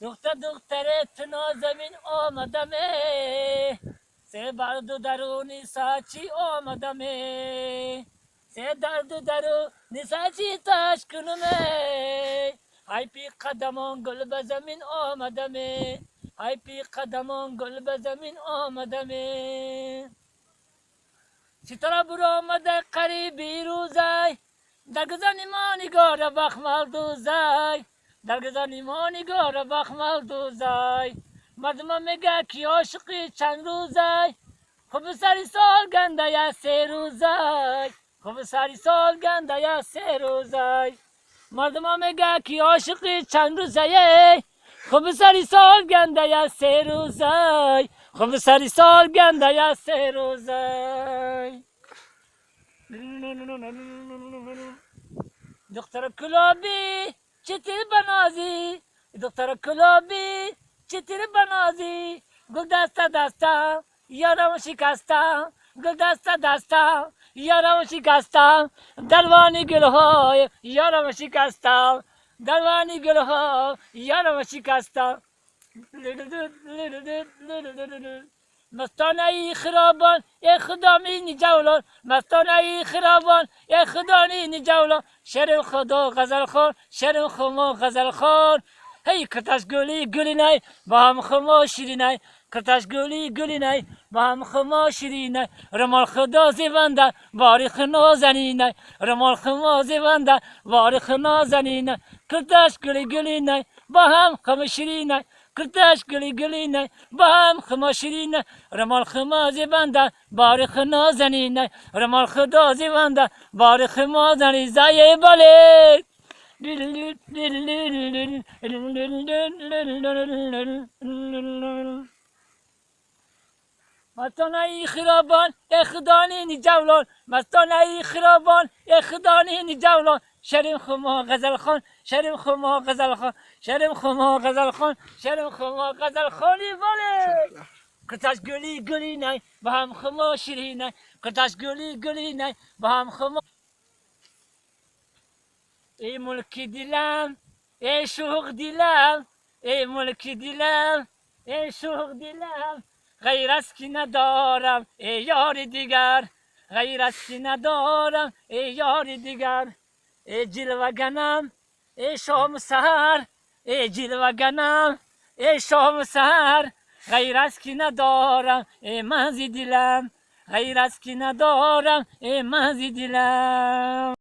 Духтар, духтаре, ту нозамин омадаме, се барду даруни сачи омадаме, се дарду даруни сачи таш кунуме, ҳайпи қадамон гул ба замин омадаме, ҳайпи қадамон гул ба замин омадаме. Ситора буромада қариби рӯзай, дар гузани мо нигора бахмал дӯзай, дар гузани мо нигора бахмал дӯзай. Мардума мега, ки ошиқи чанд рӯзай, хуб сари сол гандая се рӯзай, хуб сари сол гандая се рӯзай. Мардума мега, ки ошиқи чанд рӯзае, хуб сари сол гандая се рӯзай, хуб сари сол гандая се рӯзай. Духтара кулобӣ, читир банозӣ, духтара кулобӣ, читир банозӣ, гул даста даста ёрам шикаста, гул даста даста ёрам шикаста, дарвони гулҳои ёрам шикаста, дарвони гулҳо ёрам шикаста. Мастонаи хиробон, э худо мини ҷавлон, мастонаи хиробон, э худо нини ҷавлон, шерин худо ғазалхон, шерин хумо ғазалхон. Ҳей, кирташ гули гулинай, ба ҳам хумо ширинай, кирташ гули гулинай, ба ҳам хумо ширинай, ромол худо зебанда, бори хунозанинай, ромол хумо зебанда, бори хунозанинай, кирташ гули гулинай, ба ҳам хумо ширинай, кирташ гули гулинай, ба ҳам хумо ширинай, ромол хумо зебанда, бори хунозанинай, ромол худо зебанда, бори хумозани зае бале. Мастонаи хиробон, э худонини ҷавлон, мастонаи хиробон, э худонини ҷавлон, шерин хумо ғазалхон, шерин хумо ғазалхон, шерин хумо ғазалхон, шерин хумо ғазалхони бале. Кирташ гули гулинай, ба ҳам хумо ширинай, кирташ гули гулинай, ба ҳам хумо. Эй мулки дилам, эй шӯх дилам, эй мулки дилам, эй шӯх дилам, ғайр аз ки надорам, эй ёри дигар, ғайр аз ки надорам, эй ёри дигар, эй ҷилваганам, эй шому саҳар, эй ҷилваганам, эй шому саҳар, ғайр аз ки надорам, эй манзи дилам, ғайр аз ки надорам, эй манзи дилам.